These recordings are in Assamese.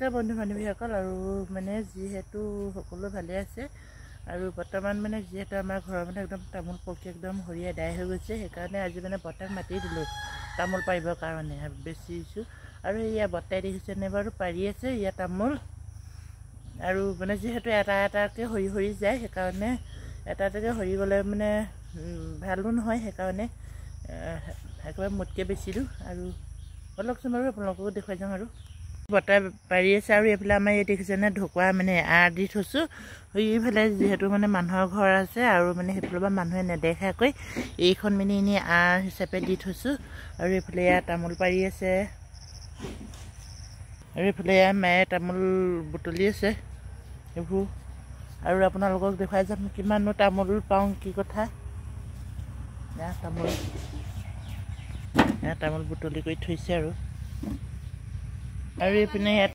নমস্কাৰ বন্ধু বান্ধৱীসকল, আৰু মানে যিহেতু সকলো ভালে আছে। আৰু বৰ্তমান মানে যিহেতু আমাৰ ঘৰৰ মানে একদম তামোল পকি একদম সৰি আদায় হৈ গৈছে, সেইকাৰণে আজি মানে বৰ্তাক মাতি দিলোঁ তামোল পাৰিবৰ কাৰণে, বেচিছোঁ। আৰু এয়া বৰ্তাই দেখিছেনে বাৰু পাৰি আছে ইয়াত তামোল। আৰু মানে যিহেতু এটা এটাকৈ সৰি সৰি যায়, সেইকাৰণে এটা এটাকৈ সৰি গ'লে মানে ভালো নহয়, সেইকাৰণে একেবাৰে মোতকৈ বেচিলোঁ। আৰু অলপচোন বাৰু আপোনালোককো দেখুৱাই যাওঁ। আৰু বৰ্তাই পাৰি আছে। আৰু এইফালে আমাৰ এই দেখিছেনে ঢকুৱা মানে আঁৰ দি থৈছোঁ। এইফালে যিহেতু মানে মানুহৰ ঘৰ আছে, আৰু মানে সেইফালৰ পৰা মানুহে নেদেখাকৈ এইখন মানে এনেই আঁৰ হিচাপে দি থৈছোঁ। আৰু এইফালে এয়া তামোল পাৰি আছে। আৰু এইফালে এয়া মায়ে তামোল বুটলি আছে এইবোৰ। আৰু আপোনালোকক দেখুৱাই যাম কিমাননো তামোল পাওঁ কি কথা। এয়া তামোল, এয়া তামোল বুটলি কৰি থৈছে। আৰু আৰু এইপিনে ইয়াত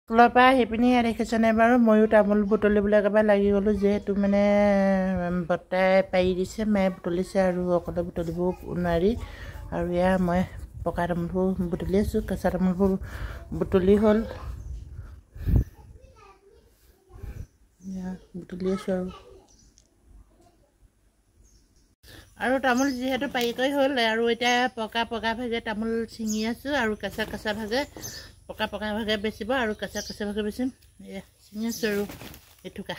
স্কুলৰ পৰা সেইপিনে ইয়াত দেখিছেনে বাৰু ময়ো তামোল বুটলিবলৈ একেবাৰে লাগি গ'লোঁ। যিহেতু মানে বৰ্তাই পাৰি দিছে, মায়ে বুটলিছে, আৰু অকলে বুটলিব নোৱাৰি। আৰু এয়া মই পকা তামোলবোৰ বুটলি আছোঁ, কেঁচা তামোলবোৰ বুটলি হ'ল, বুটলি আছোঁ। আৰু আৰু তামোল যিহেতু পাৰি কৰি হ'ল, আৰু এতিয়া পকা পকা ভাগে তামোল ছিঙি আছোঁ। আৰু কেঁচা কেঁচা ভাগে, পকা পকা ভাগে বেচিব, আৰু কেঁচা কেঁচা ভাগে বেচিম। এয়া ছিঙি আছোঁ। আৰু এথুকা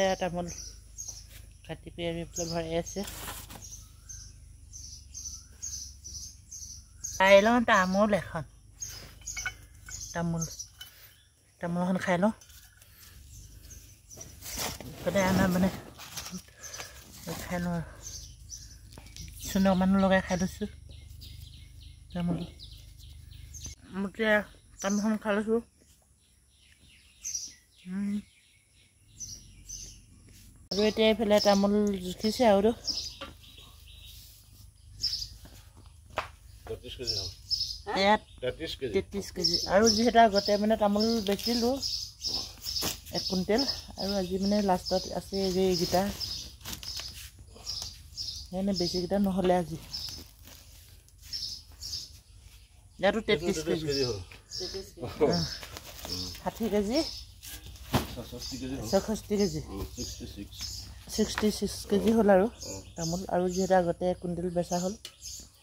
এয়া তামোল কাটি কৰি আৰু এইফালে ভৰাই আছে। খাই লওঁ তামোল এখন, তামোল তামোল এখন খাই লওঁ। সদায় আমাৰ মানে খাই লওঁ, আৰু চূণ অকণমানো লগাই খাই লৈছোঁ তামোল। এতিয়া তামোলখন খাই লৈছোঁ। আৰু এতিয়া এইফালে তামোল জুখিছে। আৰু ইয়াত 33 কেজি। আৰু যিহেতু আগতে মানে তামোল বেচিলোঁ 1 কুইণ্টেল, আৰু আজি মানে লাষ্টত আছে এই যে এইকেইটা, সেইকাৰণে বেছিকেইটা নহ'লে আজি। ইয়াতো 33 কেজি, 60 কেজি, 66 কেজি, 66 কেজি হ'ল আৰু তামোল। আৰু যিহেতু আগতে 1 কুইণ্টেল বেচা হ'ল,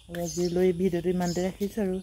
আৰু আজি লৈ ভিডিঅ'টো ইমানতে ৰাখিছোঁ। আৰু